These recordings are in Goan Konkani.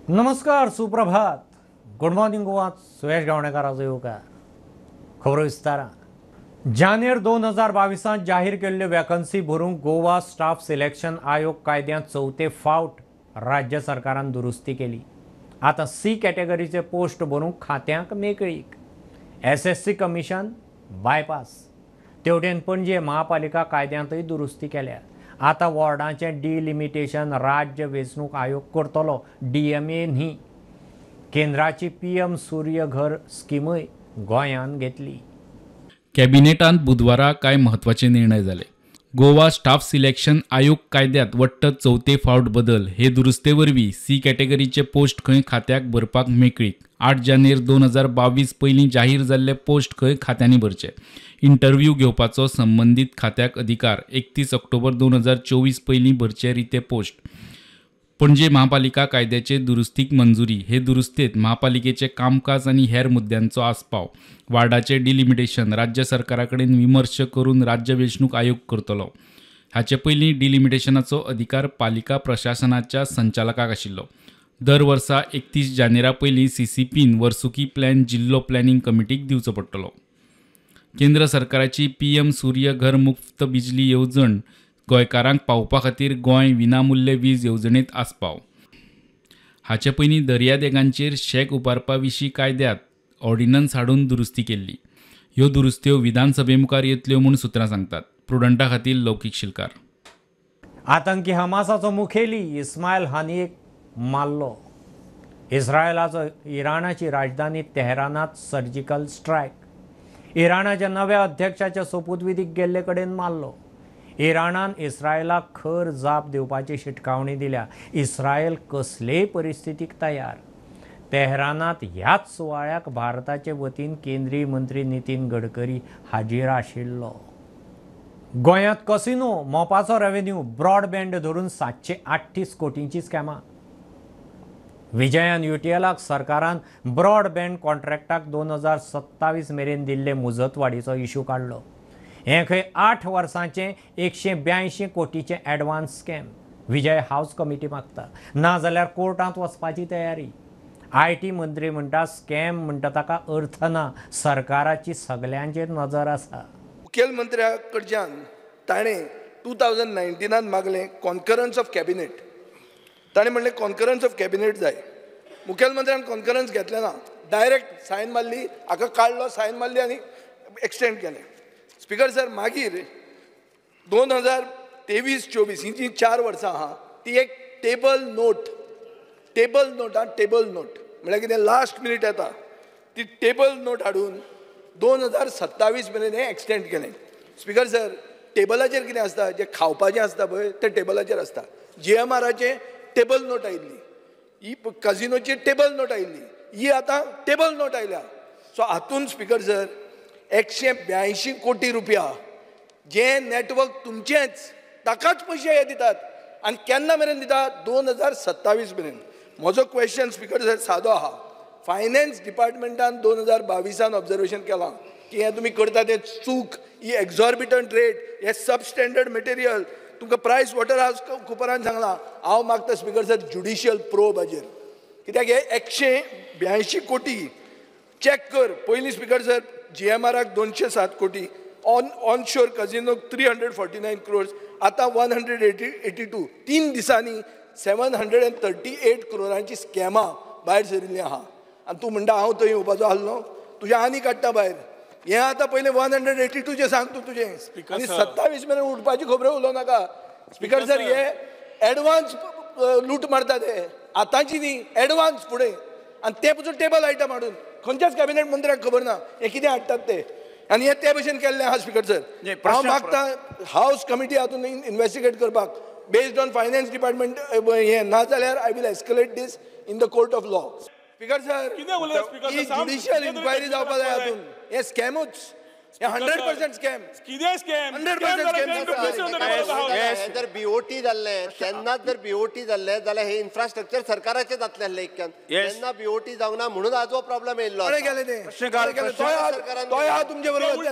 नमस्कार, सुप्रभात, गुड मॉर्निंग गोवा. सुयश गावणेकाराचो येवकार. खबरो विस्तारान. जानेर 2022 जाहीर केल्ल्यो वॅकन्सी भरूंक गोवा स्टाफ सिलेक्शन आयोग कायद्यांत चवथे फावट राज्य सरकारान दुरुस्ती केली. आतां सी कॅटेगरीचे पोस्ट भरूंक खात्यांक मेकळीक. SSC commission bypass. तेवटेन पणजे महापालिका कायद्यांतय दुरुस्ती केल्या. आतां वॉर्डांचें डिलिमिटेशन राज्य वेंचणूक आयोग करतलो, डीएमए न्ही. केंद्राची पीएम सूर्य घर स्किमूय गोंयान घेतली. कॅबिनेटांत बुधवारा कांय म्हत्वाचे निर्णय जाले. गोवा स्टाफ सिलेक्शन आयोग कायद्यांत वट्ट चवथे फावट बदल. हे दुरुस्ते वरवीं सी कॅटेगरीचे पोस्ट खंय खात्याक भरपाक मेकळीक. 8 जानेर 2022 पयलीं जाहीर जाल्ले पोस्ट खंय खात्यांनी भरचे. इंटरव्यू घेवपाचो संबंदीत खात्याक अधिकार. 31 ऑक्टोबर 2024 पयलीं भरचे रिते पोस्ट. पणजे महापालिका कायद्याचे दुरुस्तीक मंजुरी. हे दुरुस्तेत महापालिकेचे कामकाज आनी हेर मुद्द्यांचो आस्पाव. वार्डाचे डिलिमिटेशन राज्य सरकारा कडेन विमर्श करून राज्य वेंचणूक आयोग करतलो. हाचे पयलीं डिलिमिटेशनाचो अधिकार पालिका प्रशासनाच्या संचालकाक आशिल्लो. दर वर्सा 31 जानेरा पयलीं सीसीपीन वर्सुकी प्लॅन जिल्लो प्लॅनिंग कमिटीक दिवचो पडटलो. केंद्र सरकाराची पीएम सूर्य घर मुफ्त बिजली येवजण गोंयकारांक पावोवपा खातीर गोंय विनामूल्य वीज येवजणेंत आस्पाव. हाचे पयलीं दर्यादेगांचेर शॅक उबारपा विशीं कायद्यांत ऑर्डिनन्स हाडून दुरुस्ती केल्ली. ह्यो दुरुस्त्यो विधानसभे मुखार येतल्यो म्हूण सुत्रां सांगतात. प्रुडंटा खातीर लौकीक शिलकार. आतंकी हमासाचो मुखेली इस्मायल हानियेक मारलो. इस्रायलाचो इराणाची राजधानी तेहरानांत सर्जिकल स्ट्रायक. इराणाच्या नव्या अध्यक्षाच्या सोपूतविधीक गेल्ले कडेन मारलो. इराणान इस्रायलाक खर जाप दिवपाची शिटकावणी दिल्या. इस्रायल कसलेय परिस्थितीक तयार. तेहरानांत ह्याच सुवाळ्याक भारताचे वतीन केंद्रीय मंत्री नितीन गडकरी हाजीर आशिल्लो. गोंयांत कसिनो, मोपाचो रेव्हेन्यू, ब्रॉडबँड धरून 738 कोटींची स्कॅमां. विजयान युटीएलाक सरकारान ब्रॉडबँड कॉन्ट्रॅक्टाक 2027 मेरेन दिल्ले मुजतवाडीचो इशू काडलो. हें खंय 8 वर्सांचें 182 कोटीचें advance scam. Vijay house committee मागता, नाजाल्यार कोर्टांत वचपाची तयारी. I T मंत्री म्हणटा स्कॅम म्हणटा ताका अर्थ ना, सरकाराची सगल्यांचेर नजर आसा. मुखेलमंत्र्या कडच्यान ताणें 2019 मागलें कॉन्करन्स ऑफ कॅबिनेट. ताणें म्हणलें कॉन्करन्स ऑफ कॅबिनेट जाय. मुखेलमंत्र्यान कॉन्करन्स घेतलें ना, डायरेक्ट सायन मारली, हाका काडलो, सायन मारली आनी एक्सटेंड केलें. स्पीकर सर, मागीर 2023-24 ही जी 4 वर्सां आहा ती एक टेबल नोट, टेबल नोट आं, टेबल नोट म्हळ्यार कितें लास्ट मिनीट येता ती टेबल नोट हाडून 2027 मेरेन हें एक्सटेंड केलें. स्पीकर सर, टेबलाचेर कितें आसता, जें खावपाचें आसता पळय तें टेबलाचेर आसता. जीएमआराचें टेबल नोट आयिल्ली, ही कजिनोची टेबल नोट आयिल्ली, ही आतां टेबल नोट आयल्या. सो हातून स्पीकर सर 182 कोटी रुपया जे नॅटवर्क तुमचेंच ताकाच पयशे हे दितात आनी केन्ना मेरेन दितात, 2027 मेरेन. म्हजो क्वेश्चन स्पीकर सर सादो आहा, फायनान्स डिपार्टमेंटान 2022 ऑब्जर्वेशन केलां की हें तुमी करता तें चूक, ही एक्झॉर्बिटंट रेट, हें सबस्टँडर्ड मटेरियल, तुमकां प्रायस वॉटर हावस कुपरान सांगलां. हांव मागता स्पीकर सर ज्युडिशियल प्रोब हाजेर, कित्याक हे 182 कोटी चॅक कर. पयलीं स्पीकर सर जीएमआराक 207 कोटी, ऑनशोर कजिनोक 349 क्रोर्स, आतां 182. 3 दिसांनी 738 क्रोरांची स्कॅमां भायर सरिल्लीं आहा. आनी तूं म्हणटा हांव थंय येवपाचो आसलो, तुजें आनी काडटा भायर. हें आतां पयलें 182चें सांग तूं तुजें, आनी 27 मेरेन उठपाची खबरो उलोवं नाका. स्पीकर सर, हे एडवान्स लूट मारता ते, आतांची न्ही, एडवान्स फुडें. आनी ते पसून टेबल आयटम हाडून खंयच्याच कॅबिनेट मंत्र्याक खबर ना हें कितें हाडटात ते, आनी हें ते भशेन केल्लें आहा. स्पीकर सर, हांव मागता हावस कमिटी हातून इन्वेस्टिगेट करपाक बेस्ड ऑन फायनान्स डिपार्टमेंट हें, नाजाल्यार I will escalate this in the court of law. Speaker sir, he judicial inquiry जावपा जाय हातून. हें स्कॅमूच, हें 100% स्कॅम. कितें स्कॅम? 100% स्कॅम. हें जर बीओटी जाल्लें तेन्नाच, जर बीओटी जाल्लें जाल्यार हें इन्फ्रास्ट्रक्चर सरकाराचें जातलें आसलें इतक्यान. तेन्ना बीओटी जावंक ना म्हणून आज हो प्रॉब्लम येयल्लो. गेलें तें, तोय आहा तुमचे बरोबर.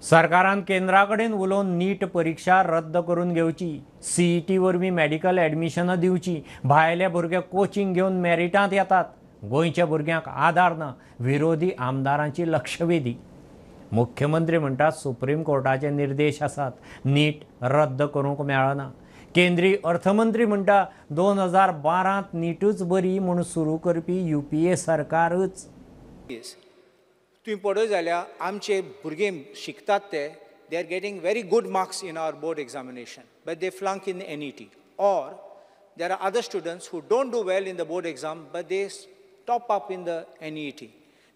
सरकारान केंद्रा कडेन उलोवन नीट परिक्षा रद्द करून घेवची, सीईटी वरवीं मेडिकल एडमिशनां दिवची. भायले भुरगे कोचिंग घेवन मेरिटांत येतात, गोंयच्या भुरग्यांक आदार ना, विरोधी आमदारांची लक्षवेधी. मुख्यमंत्री म्हणटात सुप्रीम कोर्टाचे निर्देश आसात, नीट रद्द करूंक मेळना. केंद्रीय अर्थमंत्री म्हणटा 2012 नीटूच बरी म्हूण सुरू करपी यूपीए सरकारच. तुवें पळय जाल्यार आमचे भुरगे शिकतात ते they are getting very good marks in our board examination but they flunk in NET, or there are other students who don't do well in the board exam but they top up in the NET.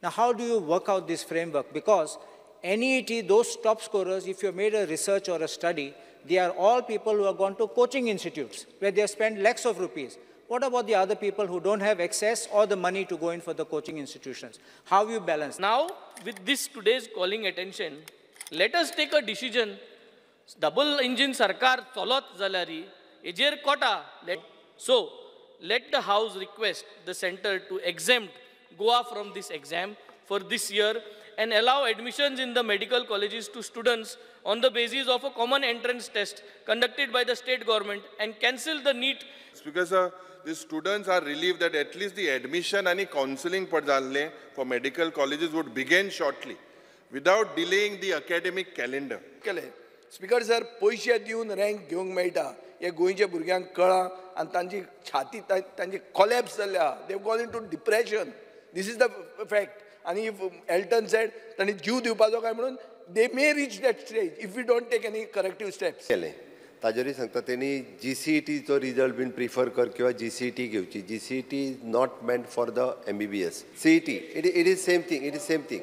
Now how do you work out this framework? Because NET, those top scorers, if you made a research or a study, they are all people who have gone to coaching institutes where they have spent lakhs of rupees. What about the other people who don't have access or the money to go in for the coaching institutions? How you balance? Now, with this today's calling attention, let us take a decision. Double engine sarkar chalot jalari, ejer quota. So, let the House request the center to exempt Goa from this exam for this year and allow admissions in the medical colleges to students on the basis of a common entrance test conducted by the state government and cancel the NEET. Because the students are relieved that at least the admission and counseling for medical colleges would begin shortly without delaying the academic calendar. Speaker sir, पैशे दिवन रँक घेवंक मेळटा हे गोंयच्या भुरग्यांक कळ्ळां आनी तांची छाती तांची कोलॅप्स जाल्या. They have gone into depression. This is the fact. आनी if Elton said तांणी जीव दिवपाचो काय म्हणून they may reach that stage if we don't take any corrective steps. केलें ताजेरूय सांगता तेणी जीसीईटीचो रिजल्ट बीन प्रिफर कर किंवा जीसीईटी घेवची. GCET is not meant for the MBBS. CET it is same thing, it is same thing.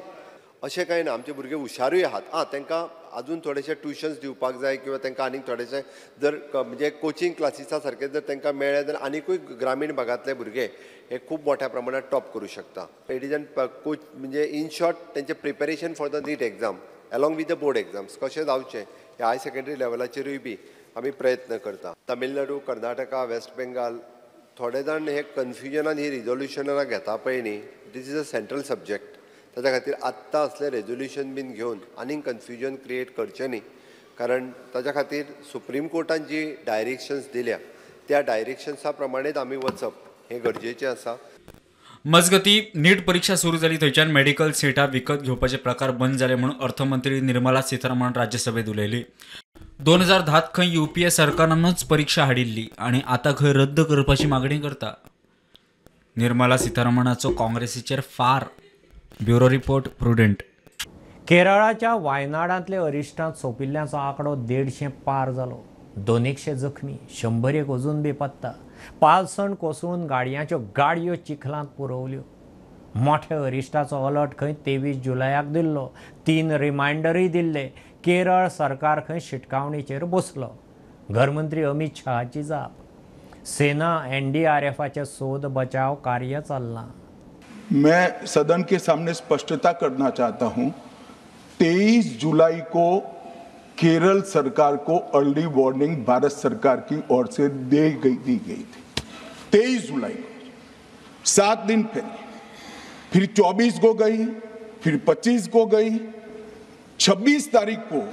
अशें कांय ना, आमचे भुरगे हुशारूय आहात. आं, तांकां अजून थोडेशे ट्युशन्स दिवपाक जाय किंवा तांकां आनीक थोडेशे जर म्हणजे कोचिंग क्लासीसा सारके जर तांकां मेळ्ळे जाल्यार आनिकूय ग्रामीण भागांतले भुरगे हे खूब मोठ्या प्रमाणात टॉप करूं शकता. It is an coach म्हणजे इन शॉर्ट तांचें preparation for the NEET exam along with the board exams कशें जावचें हे हायर सेकेंडरी लेवलाचेरूय बी आमी प्रयत्न करता. तमिळनाडू, कर्नाटका, वेस्ट बेंगाल थोडे जाण हे कन्फ्युजनान ही रिजोल्युशनां घेता पळय न्ही. This is a central subject. ताच्या खातीर आत्तां असलें रेजोल्युशन बीन घेवन आनीक कन्फ्युजन क्रिएट करचें न्ही, कारण ताच्या खातीर सुप्रीम कोर्टान जी डायरेक्शन्स दिल्या त्या डायरेक्शन्सा प्रमाणेच आमी वचप हें गरजेचें आसा. मजगती नीट परीक्षा सुरू जाली थंयच्यान मेडिकल सिटां विकत घेवपाचे प्रकार बंद जाले म्हणून अर्थमंत्री निर्मला सीतारामन राज्यसभेत उलयली. 2010 खंय यूपीए सरकारानूच परीक्षा हाडिल्ली आनी आतां खंय रद्द करपाची मागणी करता. निर्मला सीतारामनाचो काँग्रेसीचेर फार. Bureau report, Prudent. केरळाच्या वायनाडांतले अरिश्टांत सोंपिल्ल्यांचो आंकडो 150 पार जालो. 200 जखमी, 100 अजून बेपत्ता. पालसण कोसळून गाडयांच्यो गाडयो चिखलांत पुरवल्यो. मोठ्या अरिश्टाचो अलर्ट खंय 23 जुलयाक दिल्लो. 3 रिमायंडरूय दिल्ले. केरळ सरकार खंय शिटकावणीचेर बसलो. घरमंत्री अमित शहाची जाप. सेना एनडीआरएफाचे सोद बचाव कार्य चल्लां. मैं सदन के सामने स्पष्टता करना चाहता हूं, 23 जुलाई को केरल सरकार को अर्ली वार्निंग भारत सरकार की ओर से दी गई थी. 23 जुलाई को, 7 दिन पहले, फिर 24 को गई, फिर 25 को गई, 26 तारीख को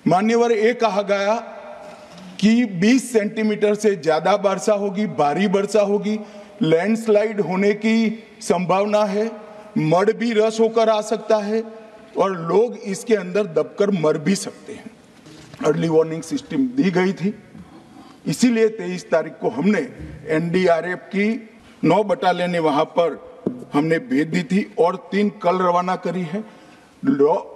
मान्यवर ये कहा गया कि 20 सेंटीमीटर से ज्यादा वर्षा होगी, भारी वर्षा होगी, लैंडस्लाइड होने की संभावना है, मड भी रस होकर आ सकता है और लोग इसके अंदर दबकर मर भी सकते हैं। अर्ली वार्निंग सिस्टम दी गई थी, इसीलिए 23 तारीख को हमने एनडीआरएफ की 9 बटालियनें वहां पर हमने भेज दी थी और 3 कल रवाना करी है।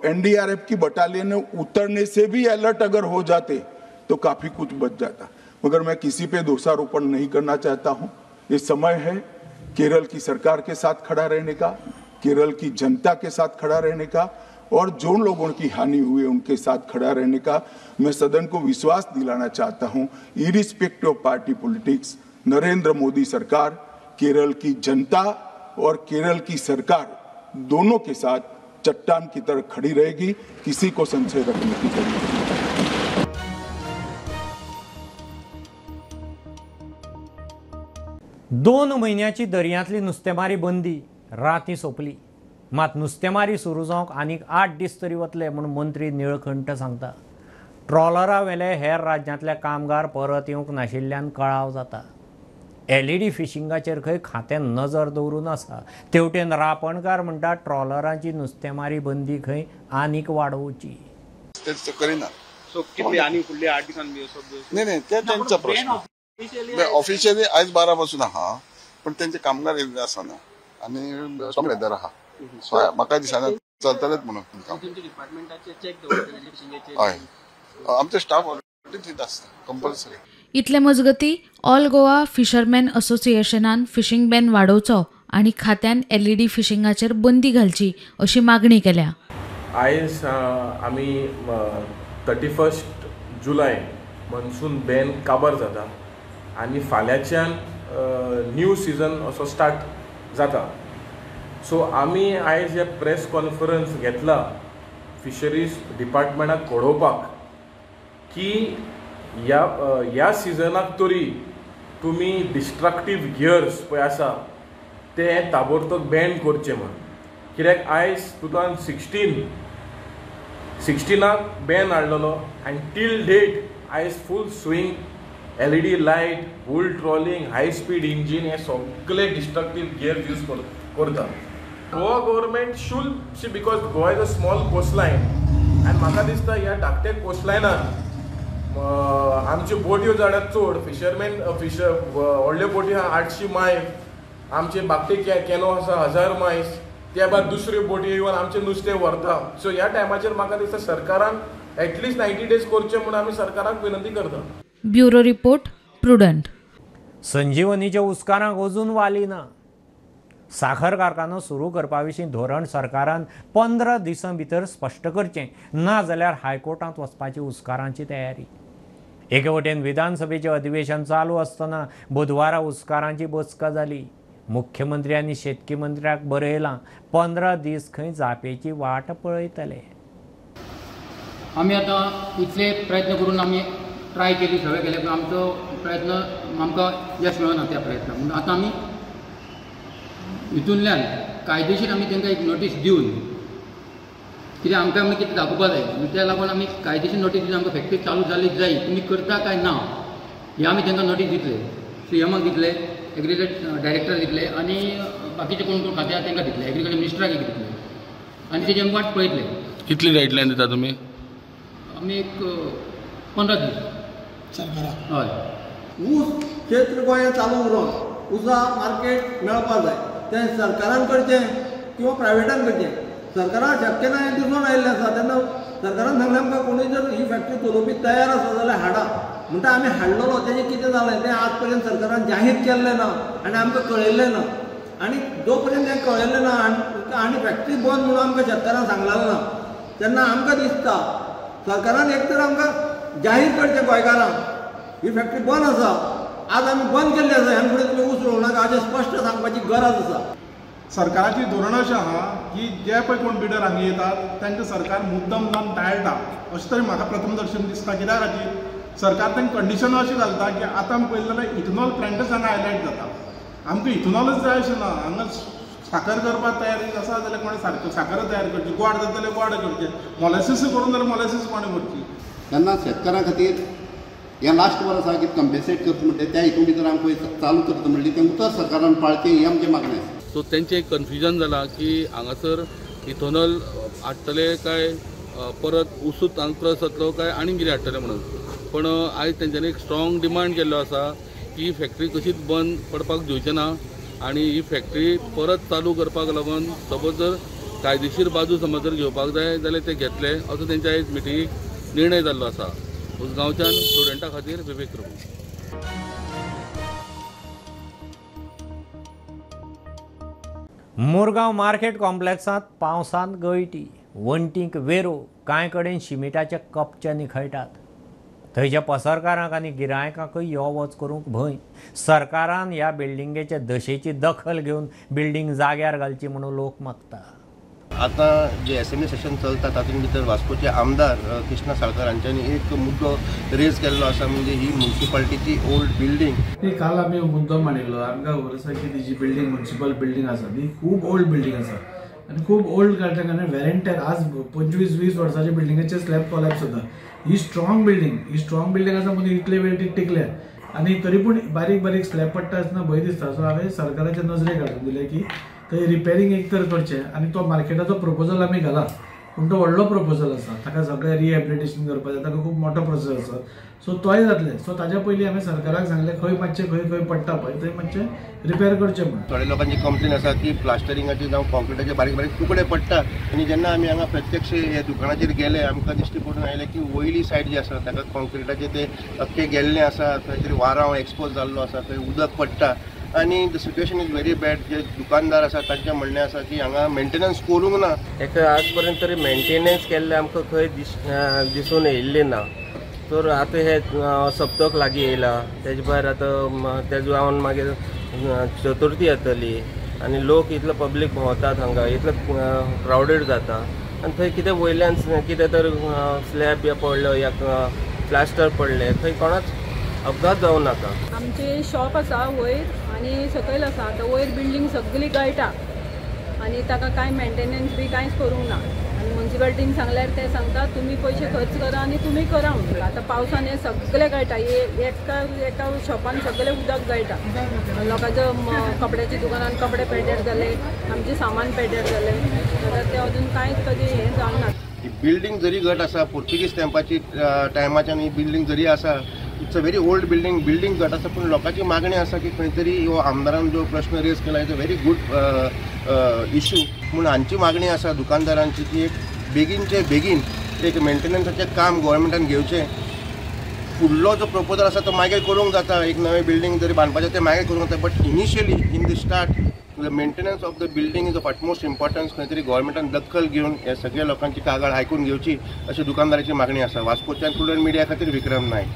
एनडीआरएफ की बटालियनें उतरने से भी अलर्ट अगर हो जाते तो काफी कुछ बच जाता, मगर मैं किसी पे दोषारोपण नहीं करना चाहता हूं। ये समय है केरल की सरकार के साथ खड़ा रहने का, केरल की जनता के साथ खड़ा रहने का और जो लोगों की हानि हुई उनके साथ खड़ा रहने का। मैं सदन को विश्वास दिलाना चाहता हूं, irrespective of party politics, Narendra Modi सरकार केरल की जनता और केरल की सरकार दोनों के साथ चट्टान की तरह खड़ी रहेगी, किसी को संशय रखने की जरूरत नहीं। 2 म्हयन्याची दर्यांतली नुस्तेमारी बंदी राती सोंपली। मात नुस्तेमारी सुरू जावंक आनीक 8 दीस तरी वतले म्हूण मंत्री निळकंठ सांगता. ट्रॉलरा वेले हेर राज्यांतले कामगार परत येवंक नाशिल्ल्यान कळाव जाता. एलईडी फिशिंगाचेर खंय खातें नजर दवरून आसा. तेवटेन रापणकार म्हणटा ट्रॉलरांची नुस्तेमारी बंदी खंय आनीक वाडोवची. नाही ते त्यांचा प्रश्न. ऑफिशियली आयज 12 पासून आहा, पण त्यांचे कामगार येयल्ले आसना आनी सगळे आहा. सो म्हाका दिसना चलतलेच म्हणून काम. हय, आमचे स्टाफ ऑलरेडी थंय आसता कंपल्सरी. इतले मजगती ऑल गोवा फिशरमॅन असोसिएशनान फिशिंग बॅन वाडोवचो आनी खात्यान एलईडी फिशिंगाचेर बंदी घालची अशी मागणी केल्या. आयज आमी 31 जुलय मॉन्सून बॅन काबार जाता आनी फाल्यांच्यान न्यू सिजन असो स्टार्ट जाता. सो आमी आयज हे प्रेस कॉन्फरन्स घेतला फिशरीज डिपार्टमेंटाक कळोवपाक की ह्या सिजनाक तरी तुमी डिस्ट्रक्टीव गियर्स पळय आसा ते ताबडतोब बॅन करचे म्हूण. कित्याक आयज 2016 बॅन हाडलेलो आनी टील डेट आयज full swing LED light, bull trawling, high speed engine हे सगळे डिस्ट्रक्टीव गियर्स यूज करता. Goa government should see, because Goa is a small coastline आनी म्हाका दिसता ह्या धाकट्या कोस्टलायनान आमच्यो बोटयो जाल्यात चड, फिशरमॅन व्हडल्यो बोटी आहा 800 मायल, आमचे बाकटे कॅनो आसा 1000 मायल्स, त्या भायर दुसऱ्यो बोटी येवन आमचें नुस्तें व्हरता. सो ह्या टायमाचेर म्हाका दिसता सरकारान एटलिस्ट 90 डेज करचे म्हूण आमी सरकाराक विनंती करता. Bureau report, Prudent. संजीवनीच्या उस्कारांक अजून वाली ना. साखर कारखानो सुरू करपा विशीं धोरण सरकारान 15 दिसां भितर स्पश्ट करचें, ना जाल्यार हायकोर्टांत वचपाची उस्कारांची तयारी. एके वटेन विधानसभेचें अधिवेशन चालू आसतना बुधवारा उस्कारांची बसका जाली. मुख्यमंत्री आनी शेतकी मंत्र्याक बरयलां 15 दीस खंय जापेची वाट पळयतले. आमी आतां इतले प्रयत्न करून आमी ट्राय केली, सगळें केलें, पूण आमचो प्रयत्न आमकां यश मेळना त्या प्रयत्नाक. म्हणून आतां आमी हितूंतल्यान कायदेशीर आमी तांकां एक नोटीस दिवन, कित्याक आमकां आमी कितें दाखोवपा जाय, त्या लागून आमी कायदेशीर नोटीस दिवन आमकां फॅक्टरी चालू जाली जाय, तुमी करता काय ना हे आमी तांकां नोटीस दितले. सीएमाक दितले, एग्रीकल्चर डायरेक्टर दितले आनी बाकीचे कोण कोण खाते आसा तांकां दितले, एग्रीकल्चर मिनिस्टराक एक दितले आनी तेजी आमी वाट पळयतले. कितली गायडलायन दिता तुमी? आमी एक 15 दीस सरकाराक. हय, ऊस क्षेत्र गोंयांत चालू उरोन ऊसा मार्केट मेळपा जाय, तें सरकारान करचें किंवा प्रायवेटान करचें. सरकारान शक्य ना हें दिसून आयिल्लें आसा. तेन्ना सरकारान सांगलें आमकां कोणूय जर ही फॅक्टरी चलोवपी तयार आसा जाल्यार हाडा म्हणटा. आमी हाडलेलो तेजें कितें जालें तें आज पर्यंत सरकारान जाहीर केल्लें ना आनी आमकां कळयल्लें ना. आनी जो पर्यंत तें कळयल्लें ना आनी फॅक्टरी बंद म्हणून आमकां शेतकारांक सांगलें ना, तेन्ना आमकां दिसता सरकारान एक तर आमकां जाहीर करचें गोंयकारांक ही फॅक्टरी बंद आसा, आज आमी बंद केल्ली आसा, ह्यान फुडें तुमी ऊस रोवं नाका अशें स्पश्ट सांगपाची गरज आसा. सरकाराची धोरण अशें आहा की जे पळय कोण बिडर हांगा येतात तांकां सरकार मुद्दम जावन टाळटा अशें तरी म्हाका प्रथम दर्शन दिसता. कित्या खातीर सरकार तांकां कंडिशनां अशें घालता की आतां आमी पळयलें जाल्यार इथेनॉल प्लॅन्टच हांगा हायलायट जाता. आमकां इथेनॉलच जाय अशें ना, हांगा साकर करपाक तयारी आसा जाल्यार कोणें साकर तयार करची, गोड जाता जाल्यार गोड करचें, मोलेसीस करून जाल्यार मोलेसीस कोणें करची. तेन्ना शेतकारां खातीर हें लास्ट वर्स आसा की कंपेन्सेट करता म्हणटा त्या हितून भितर आमकां चालू करता म्हणलें तें उतर सरकारान पाळचें हें आमचें मागणें आसा. सो तेंचें कन्फ्युजन जालां की हांगासर इथेनॉल हाडटले काय परत उसूच हांगा क्रस जातलो काय आनी कितें हाडटले म्हणून. पण आयज तेंच्यांनी एक स्ट्रॉंग डिमांड केल्लो आसा की फॅक्टरी कशीच बंद पडपाक दिवचें ना आनी ही फॅक्टरी परत चालू करपाक लागून सपोज जर कायदेशीर बाजू समज जर घेवपाक जाय जाल्यार ते घेतले असो तेंच्या आयज मिटिंगेक निर्णय जाल्लो आसा. उसगांवच्यान स्टुडंटा खातीर विवेक प्रभू. मुरगांव मार्केट कॉम्प्लेक्सांत पावसांत गळटी, वण्टींक वेरो, कांय कडेन शिमिटाचे कपचे निखळटात. थंयच्या पसरकारांक आनी गिरायकांकय यो वच करूंक भंय. सरकारान ह्या बिल्डिंगेचे दशेची दखल घेवन बिल्डिंग जाग्यार घालची म्हणून लोक मागता. आतां जे एसेंब्ली सेशन चलता तातूंत भितर वास्कोचे आमदार कृष्णा साळकर हांच्यांनी एक मुद्दो रेज केल्लो आसा, म्हणजे ही म्युनिसिपालिटीची ओल्ड बिल्डींग. काल आमी मुद्दो मांडिल्लो, आमकां खबर आसा की ती जी बिल्डींग म्युनिसिपल बिल्डींग आसा ती खूब ओल्ड बिल्डींग आसा. आनी खूब ओल्ड काडटा कारण वेरेंटर आज 25-20 वर्सांच्या बिल्डिंगाचे स्लॅब कोलॅप्स जाता. ही स्ट्रॉंग बिल्डींग, ही स्ट्रॉंग बिल्डींग आसा म्हणून इतले वेळ ती टिकल्या आनी तरी पूण बारीक बारीक स्लॅब पडटा आसतना भंय दिसता. सो हांवें सरकाराच्या नजरेक हाडून दिलें की थंय रिपेरींग एक तर करचें आनी तो मार्केटाचो प्रपोजल आमी घाला, पूण तो व्हडलो प्रपोजल आसा, ताका सगळें रिहेबिलिटेशन करपाक जाय, ताका खूब मोठो प्रोसेस आसा, सो तोय जातलें. सो ताज्या पयलीं हांवें सरकाराक सांगलें खंय मातशें खंय खंय पडटा पळय थंय मातशें रिपेर करचें म्हणून. थोडे लोकांची कंप्लेन आसा की प्लास्टरिंगाचे जावं कॉन्क्रिटाचे बारीक बारीक तुकडे पडटा आनी जेन्ना आमी हांगा प्रत्यक्ष ह्या दुकानाचेर गेले आमकां दिश्टी पडून आयलें की वयली सायड जी आसा ताका कॉन्क्रिटाचे ते अख्खे गेल्ले आसा, खंय तरी वारांव एक्सपोज जाल्लो आसा, थंय उदक पडटा आनी the situation is very bad. जे दुकानदार आसा तांचें म्हणणें आसा की हांगा मेंटेनन्स करूंक ना. हेका आज पर्यंत तरी मेंटेनन्स केल्लें आमकां खंय दिसून येयल्लें ना. तर आतां हे सप्तक लागीं येयला, तेजे भायर आतां तेज जावन मागीर चतुर्थी येतली आनी लोक इतलो पब्लीक भोंवतात हांगा, इतलो क्रावडेड जाता आनी थंय कितें वयल्यान कितें तर स्लॅब या पडलो या प्लास्टर पडलें थंय कोणाच अपघात जावं नाका. आमचें शॉप आसा वयर आनी सकयल आसा. आतां वयर बिल्डींग सगळी गळटा आनी ताका कांय मेंटेनन्स बी कांयच करूंक ना आनी मुन्सिपालिटीन सांगल्यार ते सांगता तुमी पयशे खर्च करा आनी तुमी करा म्हणटा. आतां पावसान हें सगळें गळटा, एका एका शॉपान सगळें उदक गळटा, लोकांच्या कपड्याच्या दुकानान कपडे पेड्ड्यार जाले, आमचें सामान पेड्ड्यार जालें. आतां तें अजून कांयच कदी हें जावंक ना. ही बिल्डींग जरी घट आसा, पोर्तुगीज तेंपाची टायमाच्यान ही बिल्डींग जरी आसा, it's a very old building, building घट आसा, पूण लोकांची मागणी आसा की खंय तरी हो आमदारान जो प्रश्न रेज केला it's a very good issue म्हूण हांची मागणी आसा दुकानदारांची की एक बेगीनचे बेगीन एक मेंटेनन्साचें काम गोवोरमेंटान घेवचें. फुडलो जो प्रपोजल आसा तो मागीर करूंक जाता, एक नवें बिल्डींग जरी बांदपाचें तें मागीर करूंक जाता, but initially in the start the maintenance of the building is of utmost importance. खंय तरी गोवोरमेंटान दखल घेवन ह्या सगळ्या लोकांची कागाळ आयकून घेवची अशी दुकानदाराची मागणी आसा. वास्कोच्यान प्रुडंट मिडिया खातीर विक्रम नायक.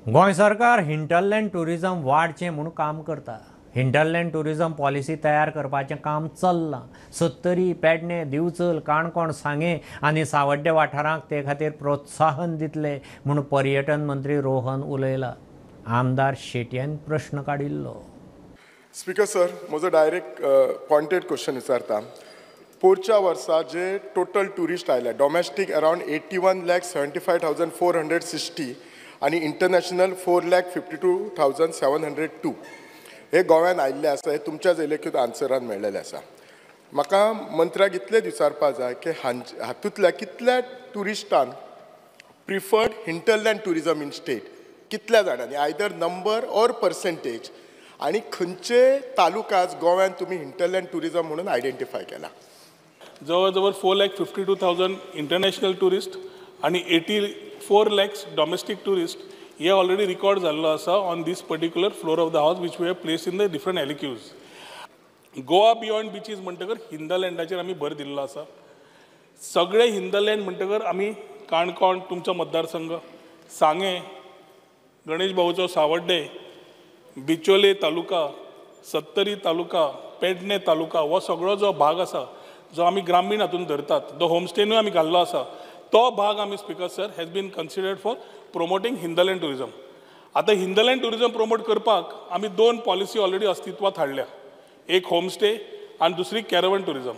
गोंय सरकार हिंटरलँड टुरिझम वाडचें म्हूण काम करता. हिंटरलँड टुरिझम पॉलिसी तयार करपाचें काम चल्लां. सत्तरी, पेडणे, दिवचल, काणकोण, सांगें आनी सावड्डे वाठारांक ते खातीर प्रोत्साहन दितले म्हूण पर्यटन मंत्री रोहन उलयला. आमदार शेटयान प्रश्न काडिल्लो. स्पीकर सर, म्हजो डायरेक्ट पॉयंटेड क्वेश्चन विचारता. पोरच्या वर्सा जे टोटल ट्युरिस्ट आयले डोमेस्टीक अरावंड 81,75,460 आनी इंटरनॅशनल 4,52,702 हे गोव्यान आयिल्ले आसा. हे तुमच्याच इलेक्यूत आन्सरान मेळ्ळेलें आसा. म्हाका मंत्र्याक इतलें विचारपा जाय की हातूंतल्या कितल्या ट्युरिस्टान preferred hinterland tourism in state, कितल्या जाणांनी, आयदर नंबर ऑर पर्सेंटेज, आनी खंयचे तालुकाज गोव्यान तुमी हिंटरलँड ट्युरिजम म्हणून आयडेंटिफाय केला? जवळ जवळ 4,52,000 इंटरनॅशनल ट्युरिस्ट आनी 84 lakhs domestic tourist हे ऑलरेडी रिकॉर्ड जाल्लो आसा on this particular floor of the house which we have place in the different LAQs. Goa beyond beaches म्हणटकर हिंदलँडाचेर आमी भर दिल्लो आसा. सगळे हिंदलँड म्हणटकर आमी काणकोण तुमचो मतदारसंघ, सांगें, गणेश भाऊचो सावड्डे, बिचोले तालुका, सत्तरी तालुका, पेडणे तालुका, हो सगळो जो भाग आसा जो आमी ग्रामीण हातून धरतात, जो होमस्टेनूय आमी घाल्लो आसा, तो भाग आमी speaker sir has been considered for promoting hinterland tourism. आतां हिंदलँड ट्युरिजम प्रमोट करपाक आमी दोन पॉलिसी ऑलरेडी अस्तित्वात हाडल्या, एक होमस्टे आनी दुसरी कॅरवन ट्युरिजम.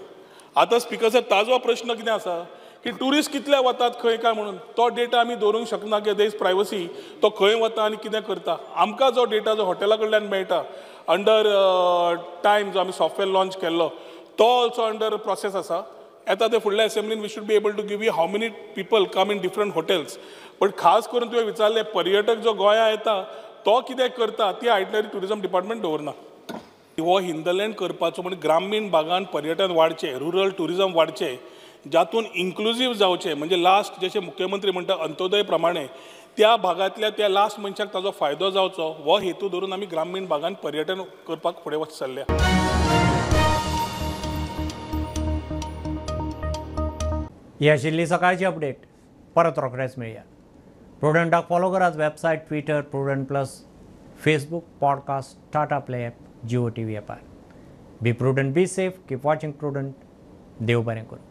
आतां स्पीकर सर ताजो प्रश्न कितें आसा की ट्युरिस्ट कितले वतात खंय काय म्हणून तो डेटा आमी दवरूंक शकना की there is privacy, तो खंय वता आनी कितें करता. आमकां जो डेटा जो हॉटेला कडल्यान मेळटा अंडर टायम जो आमी सॉफ्टवेअर लॉन्च केल्लो तो ऑल्सो अंडर प्रोसेस आसा. येता ते फुडल्या असेंब्लीन we should be able to give you how many people come in different hotels. But खास करून तुवें विचारलें पर्यटक जो गोंया येता तो कितें करता ती आयटनरी ट्युरिजम डिपार्टमेंट दवरना. हो हिंदलँड करपाचो म्हणजे ग्रामीण भागान पर्यटन वाडचें, रुरल ट्युरिजम वाडचें, जातून इन्क्लुजीव जावचें, म्हणजे लास्ट जशें मुख्यमंत्री म्हणटा अंत्योदय प्रमाणे त्या भागांतल्या त्या लास्ट मनशाक ताजो फायदो जावचो हो हेतू धरून आमी ग्रामीण भागान पर्यटन करपाक फुडें वच चल्ल्या. ही आशिल्ली सकाळची अपडेट. परत रोखडेच मेळया. प्रुडंटाक फॉलो करात website, Twitter, Prudent plus, Facebook, podcast, Tata play app, Jio TV ॲपार. Be prudent, be safe, keep watching Prudent. देव बरें करूं.